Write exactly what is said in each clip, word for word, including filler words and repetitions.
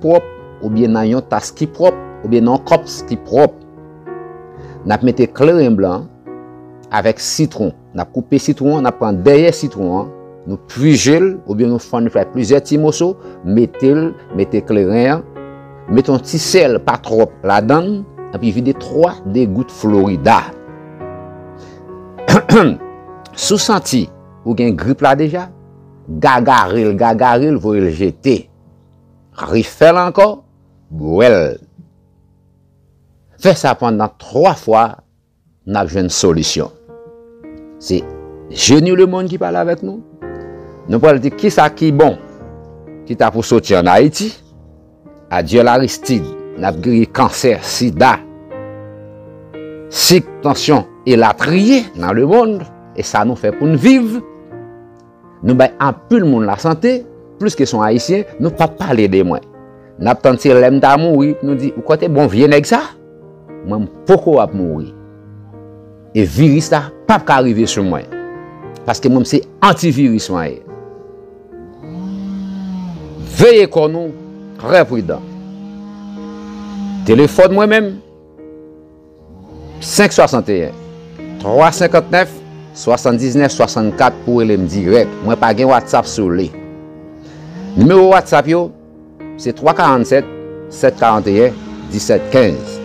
pwòp, oubyen nan yon tas ki pwòp, oubyen nan yon kòps ki pwòp. N ap mete kleren blan avèk sitwon. N ap koupe sitwon an, n ap pran dèyè sitwon an, nou pije l, oubyen nou fann li fè plizyè ti moso, mete l, mete kleren an, mete yon ti sèl, pa twòp, ladan l, epi vide twa degout Florida. Si w santi ou gen grip la deja, gagare l, gagare l, voye l jete. Refè l ankò, bwè l. Fè sa pandan twa fwa, n ap jwenn solisyon. Se Jeni Lemonn ki pale avèk nou. Nou pral di kisa ki bon, ki ta pou soti ann Ayiti. Adyèl Aristide, n ap geri kansè, sida, sik, tansyon, elatriye nan lemonn. E sa nou fè pou n viv. Nou bay anpil moun lasante, plis ke se yon Ayisyen, nou p ap pale de mwen. N ap tann se lè m ta mouri, pou nou di, ou kote bon vye nèg sa? Mwen, m poko ap mouri. E viris la p ap ka rive sou mwen. Paske mwen, m se antiviris mwen ye. Veye kò nou trè pridan. Telefòn mwen menm, senk swasanteyen, twa senkantnèf, swasanndiznèf, swasannkat pou rele m dirèk. Mwen pa gen WhatsApp sou li. Nimewo WhatsApp yo, se twa karannsèt, sèt karanteyen, disèt kenz.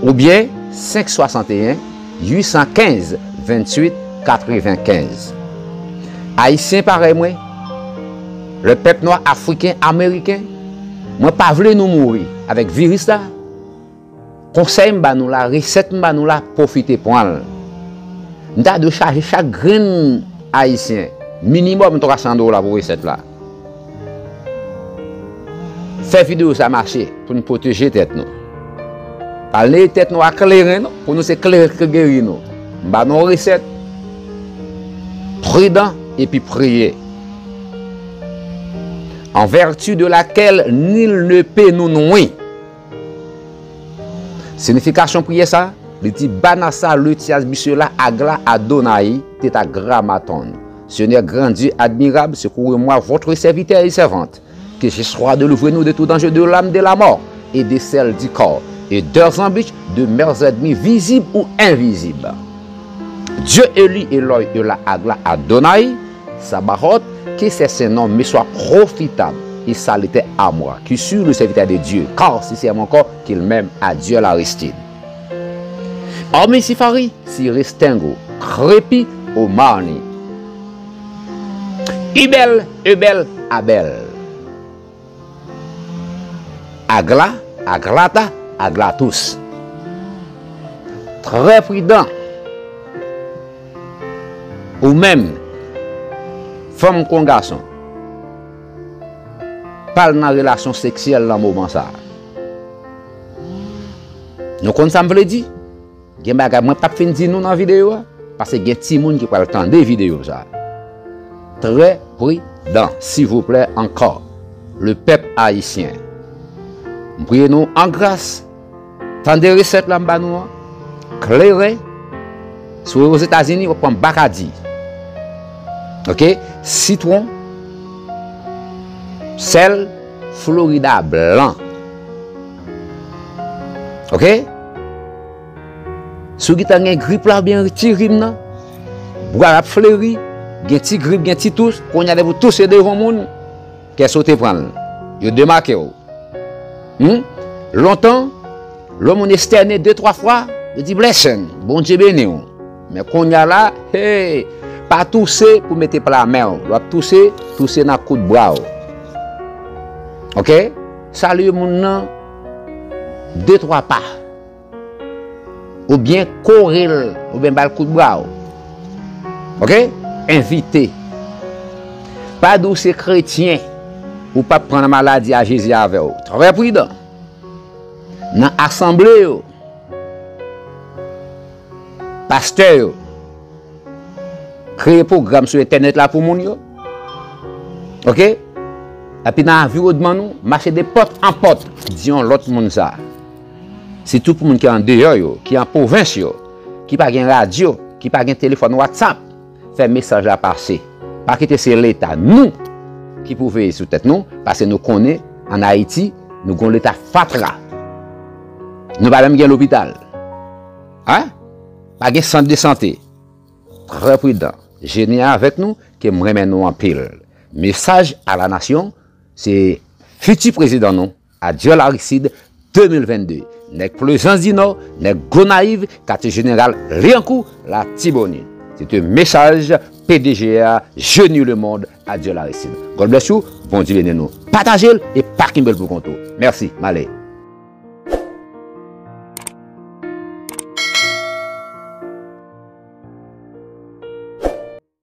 Oubyen senk swasanteyen, uitsankenz, venntuit katrevenkenz. Ayisyen parèy mwen, le pèp nwa, afriken, ameriken, mwen pa vle nou mouri avèk viris la. Konsèy m ba nou la, resèt m ba nou la, pwofite pran l. M ta dwe chaje chak grenn Ayisyen minimòm twa san dola pou resèt la. Fè videyo sa mache pou n pwoteje tèt nou. Pa neye tèt nou ak kleren non, pou nou se kleren k geri nou. M ba nou resèt. Pridan epi priye. En vertu de laquelle nul ne peut nous nuire. Sinifikasyon priyè sa, li di, Banasa Letias Bisela Agla Adonai Tetagramaton. Seigneur grand Dieu admirable, secourez-moi, votre serviteur et servante, que je sois délivré nous de tout danger de l'âme, de la mort et de celle du corps, et des embûches de mes ennemis visibles ou invisibles. Dieu élu Eloi Ela Agla Adonai, Sabaot, que ses saints noms me soient profitables et salutaires à moi, qui suis le serviteur de Dieu, car si c'est mon corps qu'il m'aime, adieu Aristide. Omi sifari, si restengo, krepi, omani. Ibel, ebel, abel. Agla, aglata, aglatous. Trè pridan. Ou menm, fanm kon gason, pa al nan relasyon seksyèl nan moman sa a. Nou konn sa m vle di? Gen bagay mwen p ap fin di nou nan videyo a, paske gen timoun ki pral tande videyo sa. Trè pridan, silvouplè, ankò, le pèp ayisyen. M priye nou an gras, tande resèt la m ba nou an, kleren, si w Ozetazini, w ap pran Bakadi. Oke? Sitwon, sèl, Florida blan. Oke? Si w gentan gen grip la oubyen ti rim nan, bra w ap fleri, gen ti grip, gen ti tous, kounye a depi w touse devan moun, kè sote pran l. Yo demake w. Hmm? Lontan, lè yon moun estène de, twa fwa, yo di, "Blessing, Bondye beni w." Men kounye a la, hey, pa touse pou mete pla men w. Lè w ap touse, touse nan kout bra w. Oke? Salye moun nan de, twa pa. Oubyen kore l, oubyen ba l kout bra w. Oke? Envite. Pa di w se kretyen, ou p ap pran maladi a Jezi avè w. Trè pridan. Nan asanble yo, pastè yo kreye pwogram sou entènèt la pou moun yo. Oke? Epi nan anviwònman nou, mache de pòt an pòt, di yon lòt moun sa. Sitou pou moun ki andeyò yo, ki an pwovens yo, ki pa gen radyo, ki pa gen telefòn WhatsApp, fè mesaj la pase. Pa kite se Leta, nou, ki pou veye sou tèt nou, paske nou konnen, ann Ayiti, Nou gen yon leta fatra. Nou pa menm gen lopital. Hein? Pa gen sant de sante. Trè pridan. Jeni a avèk nou, ke m renmen nou anpil. Mesaj a la nasyon, se fiti prezidan nou, Adiel Aristide, de mil vennde. Nèg Plezans di Nò, nèg Gonayiv, katye jeneral Lyankou, Latibonit. Se te mesaj P D G a, Jeni le mond, Adiel Aristide. God bless you, Bondye beni nou. Pataje l e pa kenbe l pou kont ou. Mèsi, m ale.